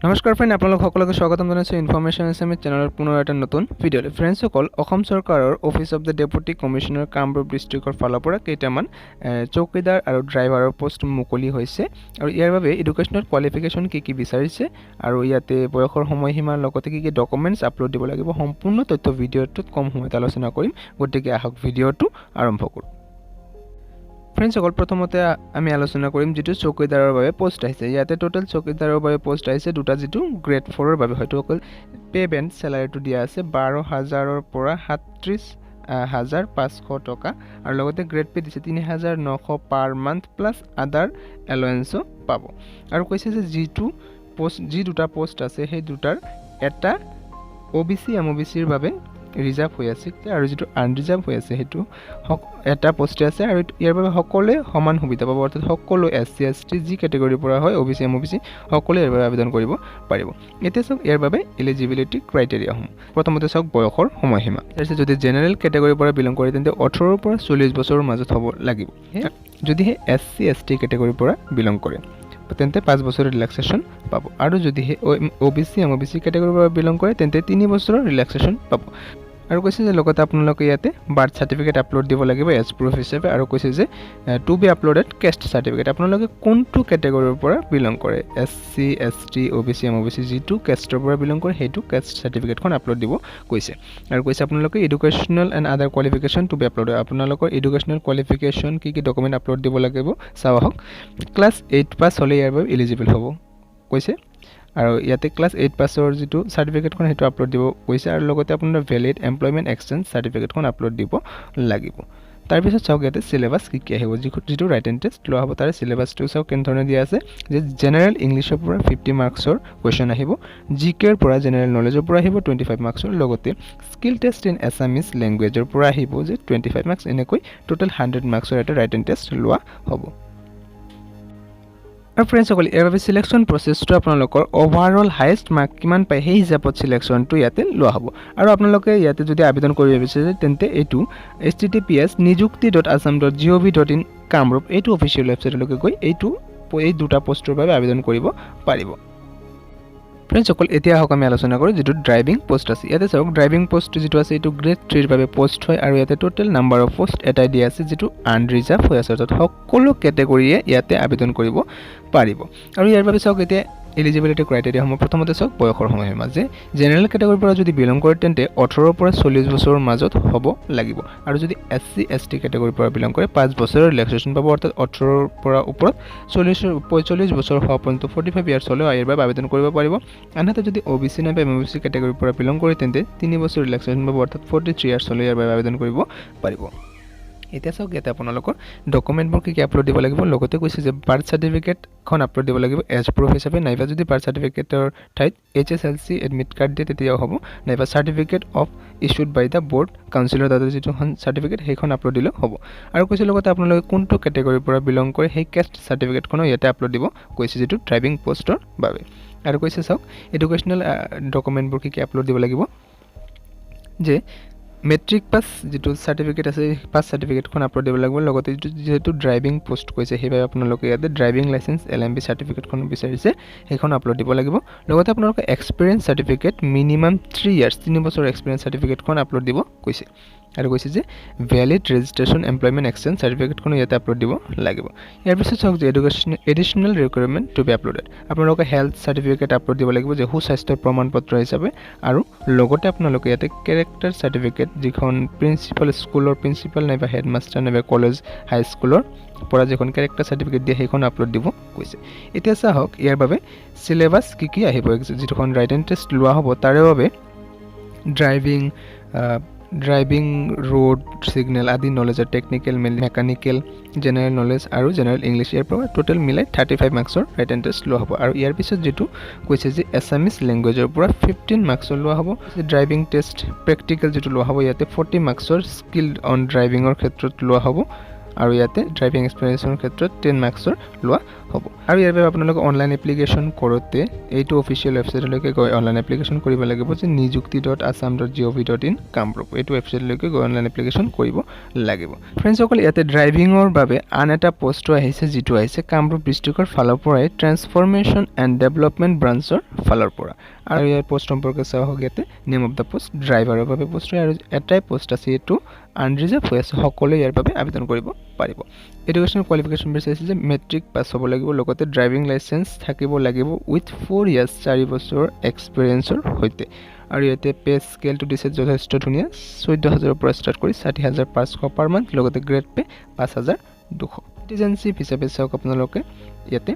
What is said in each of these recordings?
নমস্কাৰ ফ্ৰেণ্ড, আপোনালোক সকলোকে স্বাগতম জনাইছোঁ ইনফৰমেশ্যন এছামিজ চেনেলৰ পুনৰ এটা নতুন ভিডিঅ'লৈ। ফ্ৰেণ্ডছসকল, অসম চৰকাৰৰ Office of the Deputy Commissioner, Kamrup ডিষ্ট্ৰিক্টৰ ফালৰ পৰা কেইটামান চৌকীদাৰ আৰু ড্ৰাইভাৰৰ পষ্ট মুকলি হৈছে আৰু ইয়াৰ বাবে এডুকেশ্যনেল কোৱালিফিকেশ্যন কি কি বিচাৰিছে আৰু ইয়াতে বয়সৰ সময়সীমাৰ লগতে কি কি ডকুমেণ্টছ আপলোড দিব লাগিব, সম্পূৰ্ণ তথ্য ভিডিঅ'টোত কম সময়ত আলোচনা কৰিম। গতিকে আহক, ভিডিঅ'টো আৰম্ভ কৰোঁ। ফ্ৰেণ্ডছসকল, প্ৰথমতে আমি আলোচনা কৰিম যিটো চকীদাৰৰ বাবে পষ্ট আহিছে। ইয়াতে টোটেল চকীদাৰৰ বাবে পষ্ট আহিছে দুটা, যিটো গ্ৰেড ফ'ৰৰ বাবে হয়তো অকল পে' বেণ্ড চেলাৰীটো দিয়া আছে 12,000ৰ পৰা 37,500 টকা আৰু লগতে গ্ৰেড পে' দিছে 3900 পাৰ মান্থ, প্লাছ আদাৰ এলৱেঞ্চো পাব। আৰু কৈছে যে যিটো পষ্ট, যি দুটা পষ্ট আছে, সেই দুটাৰ এটা অ' বি চি, এম অ' বি চিৰ বাবে ৰিজাৰ্ভ হৈ আছে আৰু যিটো আনৰিজাৰ্ভ হৈ আছে সেইটো এটা পষ্টে আছে আৰু ইয়াৰ বাবে সকলোৱে সমান সুবিধা পাব। অৰ্থাৎ সকলো এছ চি, এছ টি, যি কেটেগৰীৰ পৰা হয়, অ' বি চি, এম অ' বি চি, সকলোৱে ইয়াৰ বাবে আবেদন কৰিব পাৰিব। এতিয়া চাওক ইয়াৰ বাবে এলিজিবিলিটি ক্ৰাইটেৰিয়াসমূহ। প্ৰথমতে চাওক বয়সৰ সময়সীমা। তাৰপিছত যদি জেনেৰেল কেটেগৰীৰ পৰা বিলং কৰে, তেন্তে 18ৰ পৰা 40 বছৰৰ মাজত হ'ব লাগিব। যদিহে এছ চি, এছ টি কেটেগৰীৰ পৰা বিলং কৰে, তেন্তে 5 বছৰৰ ৰিলেক্সেশ্যন পাব আৰু যদিহে অ' বি চি, এম অ' বি চি কেটেগৰীৰ পৰা বিলং কৰে, তেন্তে 3 বছৰৰ ৰিলেক্সেশ্যন পাব। আৰু কৈছে যে লগতে আপোনালোকে ইয়াতে বাৰ্থ চাৰ্টিফিকেট আপলোড দিব লাগিব এজ প্ৰুফ হিচাপে। আৰু কৈছে যে to be uploaded caste certificate, আপোনালোকে কোনটো কেটেগৰীৰ পৰা বিলং কৰে, এছ চি, এছ টি, অ' বি চি, এম অ' বি চি, যিটো কেষ্টৰ পৰা বিলং কৰে, সেইটো কেষ্ট চাৰ্টিফিকেটখন আপলোড দিব কৈছে। আৰু কৈছে আপোনালোকে educational and other qualification to be upload, আপোনালোকৰ এডুকেশ্যনেল কোৱালিফিকেশ্যন কি কি ডকুমেণ্ট আপলোড দিব লাগিব চাওঁ আহক। ক্লাছ 8 পাছ হ'লে ইয়াৰ বাবে এলিজিবল হ'ব কৈছে আৰু ইয়াতে ক্লাছ 8 পাছৰ যিটো চাৰ্টিফিকেটখন, সেইটো আপলোড দিব কৈছে আৰু লগতে আপোনাৰ ভেলিড এমপ্লয়মেণ্ট এক্সচেঞ্জ চাৰ্টিফিকেটখন আপলোড দিব লাগিব। তাৰপিছত চাওক ইয়াতে চিলেবাছ কি কি আহিব। যিটো ৰাইটেন টেষ্ট লোৱা হ'ব, তাৰে চিলেবাছটো চাওক কেনেধৰণে দিয়া আছে যে জেনেৰেল ইংলিছৰ পৰা 50 মাৰ্কছৰ কুৱেশ্যন আহিব, জি কেৰ পৰা, জেনেৰেল নলেজৰ পৰা আহিব 25 মাৰ্কছৰ, লগতে স্কিল টেষ্ট ইন এছামিজ লেংগুৱেজৰ পৰা আহিব যে 25 মাৰ্কছ। এনেকৈ টোটেল 100 মাৰ্কছৰ এটা ৰাইটেন টেষ্ট লোৱা হ'ব। আৰু ফ্ৰেণ্ডছসকল, ইয়াৰ বাবে চিলেকশ্যন প্ৰচেছটো আপোনালোকৰ অভাৰঅল হায়েষ্ট মাৰ্ক কিমান পায়, সেই হিচাপত চিলেকশ্যনটো ইয়াতে লোৱা হ'ব। আৰু আপোনালোকে ইয়াতে যদি আবেদন কৰিব বিচাৰিছে, তেন্তে এইটো https://niyukti.assam.gov.in Kamrup, এইটো অফিচিয়েল ৱেবছাইটলৈকে গৈ এই দুটা পষ্টৰ বাবে আবেদন কৰিব পাৰিব। ফ্ৰেণ্ডছসকল, এতিয়া আহক আমি আলোচনা কৰোঁ যিটো ড্ৰাইভিং পষ্ট আছে। ইয়াতে চাওক, ড্ৰাইভিং পষ্ট যিটো আছে, এইটো গ্ৰেড থ্ৰীৰ বাবে পষ্ট হয় আৰু ইয়াতে টোটেল নাম্বাৰ অফ পষ্ট এটাই দিয়া আছে, যিটো আনৰিজাৰ্ভ হৈ আছে। অৰ্থাৎ সকলো কেটেগৰীয়ে ইয়াতে আবেদন কৰিব পাৰিব। আৰু ইয়াৰ বাবে চাওক এতিয়া এলিজিবিলিটি ক্ৰাইটেৰিয়াসমূহ। প্ৰথমতে চাওক বয়সৰ সময়সীমা যে জেনেৰেল কেটেগৰীৰ পৰা যদি বিলং কৰে, তেন্তে 18ৰ পৰা 40 বছৰৰ মাজত হ'ব লাগিব আৰু যদি এছ চি, এছ টি কেটেগৰীৰ পৰা বিলং কৰে, 5 বছৰৰ ৰিলেক্সেশ্যন পাব। অৰ্থাৎ 18ৰ পৰা ওপৰত 40, 45 বছৰ হোৱা পৰ্যন্ত, 45 ইয়াৰ্ছ হ'লেও ইয়াৰ বাবে আবেদন কৰিব পাৰিব। আনহাতে যদি অ' বি চি নাইবা এম অ' বি চি কেটেগৰীৰ পৰা বিলং কৰে, তেন্তে 3 বছৰ ৰিলেক্সেশ্যন পাব। অৰ্থাৎ 43 ইয়াৰ্ছ হ'লেও ইয়াৰ বাবে আবেদন কৰিব পাৰিব। এতিয়া চাওক ইয়াতে আপোনালোকৰ ডকুমেণ্টবোৰ কি কি আপলোড দিব লাগিব। লগতে কৈছে যে বাৰ্থ চাৰ্টিফিকেটখন আপলোড দিব লাগিব এজ প্ৰুফ হিচাপে, নাইবা যদি বাৰ্থ চাৰ্টিফিকেটৰ ঠাইত এইচএছএলচি এডমিট কাৰ্ড দিয়ে, তেতিয়াও হ'ব, নাইবা certificate of issued by the board কাউঞ্চিলৰ দ্বাৰা যিটোখন চাৰ্টিফিকেট, সেইখন আপলোড দিলেও হ'ব। আৰু কৈছে লগতে আপোনালোকে কোনটো কেটেগৰীৰ পৰা বিলং কৰে, সেই কেষ্ট চাৰ্টিফিকেটখনো ইয়াতে আপলোড দিব কৈছে, যিটো ড্ৰাইভিং পষ্টৰ বাবে। আৰু কৈছে চাওক এডুকেশ্যনেল ডকুমেণ্টবোৰ কি কি আপলোড দিব লাগিব যে মেট্ৰিক পাছ যিটো চাৰ্টিফিকেট আছে, পাছ চাৰ্টিফিকেটখন আপলোড দিব লাগিব। লগতে যিটো যিহেতু ড্ৰাইভিং পষ্ট কৈছে, সেইবাবে আপোনালোকে ইয়াতে ড্ৰাইভিং লাইচেঞ্চ, এলএমভি চাৰ্টিফিকেটখন বিচাৰিছে, সেইখন আপলোড দিব লাগিব। লগতে আপোনালোকে এক্সপিৰিয়েঞ্চ চাৰ্টিফিকেট মিনিমাম 3 ইয়াৰ্ছ, 3 বছৰৰ এক্সপিৰিয়েঞ্চ চাৰ্টিফিকেটখন আপলোড দিব কৈছে। আৰু কৈছে যে ভেলিড ৰেজিষ্ট্ৰেশ্যন এমপ্লয়মেণ্ট এক্সচেঞ্জ চাৰ্টিফিকেটখনো ইয়াতে আপলোড দিব লাগিব। ইয়াৰ পিছত চাওক যে education additional requirement to be uploaded, আপোনালোকে হেল্থ চাৰ্টিফিকেট আপলোড দিব লাগিব যে সুস্বাস্থ্যৰ প্ৰমাণ পত্ৰ হিচাপে। আৰু লগতে আপোনালোকে ইয়াতে কেৰেক্টাৰ চাৰ্টিফিকেট, যিখন প্ৰিন্সিপাল, স্কুলৰ প্ৰিন্সিপাল নাইবা হেডমাষ্টাৰ নাইবা কলেজ, হাইস্কুলৰ পৰা যিখন কেৰেক্টাৰ চাৰ্টিফিকেট দিয়ে, সেইখন আপলোড দিব কৈছে। এতিয়া চাওক ইয়াৰ বাবে চিলেবাছ কি কি আহিব। যিটোখন ৰাইটেন টেষ্ট লোৱা হ'ব, তাৰে বাবে ড্ৰাইভিং, ৰোড ছিগনেল আদি নলেজৰ, টেকনিকেল, মেকানিকেল, জেনেৰেল নলেজ আৰু জেনেৰেল ইংলিছ, ইয়াৰ পৰা টোটেল মিলাই 35 মাৰ্কছৰ ৰাইটেন টেষ্ট লোৱা হ'ব। আৰু ইয়াৰ পিছত যিটো কৈছে যে এছামিছ লেংগুৱেজৰ পৰা 15 মাৰ্কছৰ লোৱা হ'ব। ড্ৰাইভিং টেষ্ট প্ৰেক্টিকেল যিটো লোৱা হ'ব, ইয়াতে 40 মাৰ্কছৰ স্কিল অন ড্ৰাইভিঙৰ ক্ষেত্ৰত লোৱা হ'ব। আৰু ইয়াতে ড্ৰাইভিং এক্সপিৰিয়েঞ্চৰ ক্ষেত্ৰত 10 মাৰ্কছৰ লোৱা হ'ব। আৰু ইয়াৰ বাবে আপোনালোকে অনলাইন এপ্লিকেশ্যন কৰোঁতে এইটো অফিচিয়েল ৱেবছাইটলৈকে গৈ অনলাইন এপ্লিকেশ্যন কৰিব লাগিব যে niyukti.assam.gov.in Kamrup, এইটো ৱেবছাইটলৈকে গৈ অনলাইন এপ্লিকেশ্যন কৰিব লাগিব। ফ্ৰেণ্ডছসকল, ইয়াতে ড্ৰাইভিঙৰ বাবে আন এটা পষ্টো আহিছে, যিটো আহিছে কামৰূপ ডিষ্ট্ৰিক্টৰ ফালৰ পৰাই ট্ৰেন্সফৰ্মেশ্যন এণ্ড ডেভেলপমেণ্ট ব্ৰাঞ্চৰ ফালৰ পৰা। আৰু ইয়াৰ পষ্ট সম্পৰ্কে চোৱা হওক, ইয়াতে নেম অফ the post ড্ৰাইভাৰৰ বাবে পষ্ট হয় আৰু এটাই পষ্ট আছে, এইটো আনৰিজাৰ্ভ হৈ আছে, সকলোৱে ইয়াৰ বাবে আবেদন কৰিব পাৰিব। এডুকেশ্যনেল কোৱালিফিকেশ্যন বিচাৰিছে যে মেট্ৰিক পাছ হ'ব লাগিব, লগতে ড্ৰাইভিং লাইচেঞ্চ থাকিব লাগিব উইথ 4 ইয়াৰ্ছ, 4 বছৰৰ এক্সপিৰিয়েঞ্চৰ সৈতে। আৰু ইয়াতে পে স্কেলটো দিছে যথেষ্ট ধুনীয়া, 14,000ৰ পৰা ষ্টাৰ্ট কৰি 60,500 পাৰ মান্থ, লগতে গ্ৰেড পে 5,200। চিটিজেনশ্বিপ হিচাপে চাওক, আপোনালোকে ইয়াতে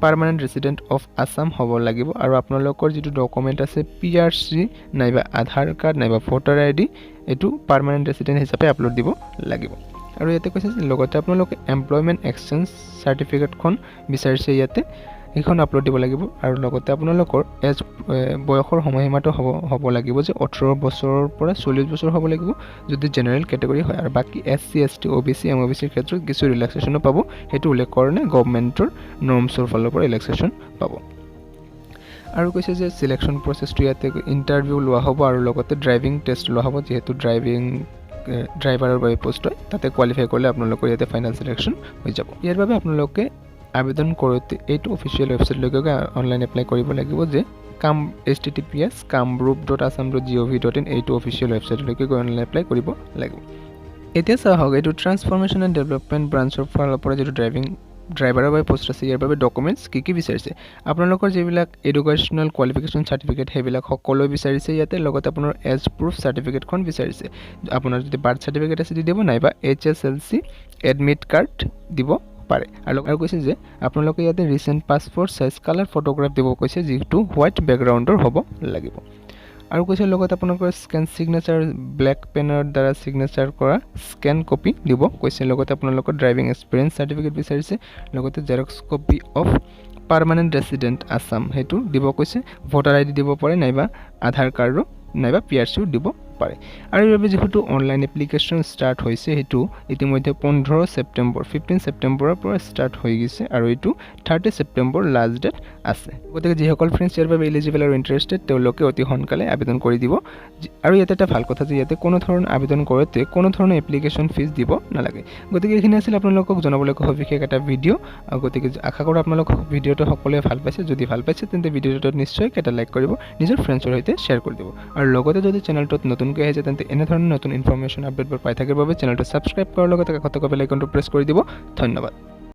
পাৰ্মানেণ্ট ৰেচিডেণ্ট অফ আছাম হ'ব লাগিব আৰু আপোনালোকৰ যিটো ডকুমেণ্ট আছে পিআৰচি নাইবা আধাৰ কাৰ্ড নাইবা ভোটাৰ আইডি, এইটো পাৰ্মানেণ্ট ৰেচিডেণ্ট হিচাপে আপলোড দিব লাগিব। আৰু ইয়াতে কৈছে যে লগতে আপোনালোকে এমপ্লয়মেণ্ট এক্সচেঞ্জ চাৰ্টিফিকেটখন বিচাৰিছে, ইয়াতে সেইখন আপলোড দিব লাগিব। আৰু লগতে আপোনালোকৰ এজ বয়সৰ সময়সীমাটো হ'ব লাগিব যে 18 বছৰৰ পৰা 40 বছৰ হ'ব লাগিব যদি জেনেৰেল কেটেগৰী হয়। আৰু বাকী এছচি, এছটি, অ'বিচি, এমঅ'বিচিৰ ক্ষেত্ৰত কিছু ৰিলেক্সেশ্যনো পাব, সেইটো উল্লেখ কৰা নাই, গভমেণ্টৰ নৰ্মছৰ ফালৰ পৰা ৰিলেক্সেশ্যন পাব। আৰু কৈছে যে চিলেকশ্যন প্ৰচেছটো ইয়াতে ইণ্টাৰভিউ লোৱা হ'ব আৰু লগতে ড্ৰাইভিং টেষ্ট লোৱা হ'ব, যিহেতু ড্ৰাইভাৰৰ বাবে পষ্ট হয়, তাতে কোৱালিফাই কৰিলে আপোনালোকৰ ইয়াতে ফাইনেল চিলেকশ্যন হৈ যাব। ইয়াৰ বাবে আপোনালোকে আবেদন কৰোঁতে এইটো অফিচিয়েল ৱেবছাইটলৈকে গৈ অনলাইন এপ্লাই কৰিব লাগিব যে https://kamrup.assam.gov.in, এইটো অফিচিয়েল ৱেবছাইটলৈকে গৈ অনলাইন এপ্লাই কৰিব লাগিব। এতিয়া চোৱা হওক, এইটো ট্ৰান্সফৰ্মেশ্যন এণ্ড ডেভেলপমেণ্ট ব্ৰাঞ্চৰ ফালৰ পৰা যিটো ড্ৰাইভাৰৰ বাবে পষ্ট আছে, ইয়াৰ বাবে ডকুমেণ্টছ কি কি বিচাৰিছে। আপোনালোকৰ যিবিলাক এডুকেশ্যনেল কোৱালিফিকেশ্যন চাৰ্টিফিকেট, সেইবিলাক সকলোৱে বিচাৰিছে ইয়াতে, লগতে আপোনাৰ এজ প্ৰুফ চাৰ্টিফিকেটখন বিচাৰিছে। আপোনাৰ যদি বাৰ্থ চাৰ্টিফিকেট আছে দি দিব, নাইবা এইচএছএলচি এডমিট কাৰ্ড দিব পাৰে। আৰু কৈছে যে আপোনালোকে ইয়াতে recent passport size colour photograph দিব কৈছে, যিটো হোৱাইট বেকগ্ৰাউণ্ডৰ হ'ব লাগিব। আৰু কৈছে লগতে আপোনালোকৰ স্কেন ছিগনেচাৰ, ব্লেক পেনৰ দ্বাৰা ছিগনেচাৰ কৰা স্কেন কপি দিব কৈছে। লগতে আপোনালোকৰ ড্ৰাইভিং এক্সপিৰিয়েঞ্চ চাৰ্টিফিকেট বিচাৰিছে, লগতে Xerox copy of permanent resident Assam সেইটো দিব কৈছে। ভোটাৰ আইডি দিব পাৰে, নাইবা আধাৰ কাৰ্ডো নাইবা পিআৰচিও দিব পাৰে। আৰু এইবাবে যিহেতু অনলাইন এপ্লিকেশ্যন ষ্টাৰ্ট হৈছে, সেইটো ইতিমধ্যে 15 ছেপ্টেম্বৰ, 15 ছেপ্টেম্বৰৰ পৰা ষ্টাৰ্ট হৈ গৈছে আৰু এইটো 30 ছেপ্টেম্বৰ লাষ্ট ডেট আছে। গতিকে যিসকল ফ্ৰেণ্ডছ ইয়াৰ বাবে এলিজিবল আৰু ইণ্টাৰেষ্টেড, তেওঁলোকে অতি সোনকালে আবেদন কৰি দিব। আৰু ইয়াতে এটা ভাল কথা যে ইয়াতে কোনো ধৰণৰ আবেদন কৰোঁতে কোনো ধৰণৰ এপ্লিকেশ্যন ফিজ দিব নালাগে। গতিকে এইখিনি আছিল আপোনালোকক জনাবলগীয়া সবিশেষ এটা ভিডিঅ'। গতিকে আশা কৰোঁ আপোনালোক ভিডিঅ'টো সকলোৱে ভাল পাইছে। যদি ভাল পাইছে, তেন্তে ভিডিঅ'টোত নিশ্চয় এটা লাইক কৰিব, নিজৰ ফ্ৰেণ্ডছৰ সৈতে শ্বেয়াৰ কৰি দিব। আৰু লগতে যদি চেনেলটোত নতুনকৈ আহিছে, তেন্তে এনেধৰণৰ নতুন ইনফৰ্মেশ্যন আপডেটবোৰ পাই থাকিবৰ বাবে চেনেলটো ছাবস্ক্ৰাইব কৰাৰ লগতে কাষত থকা বেল আইকনটো প্ৰেছ কৰি দিব। ধন্যবাদ।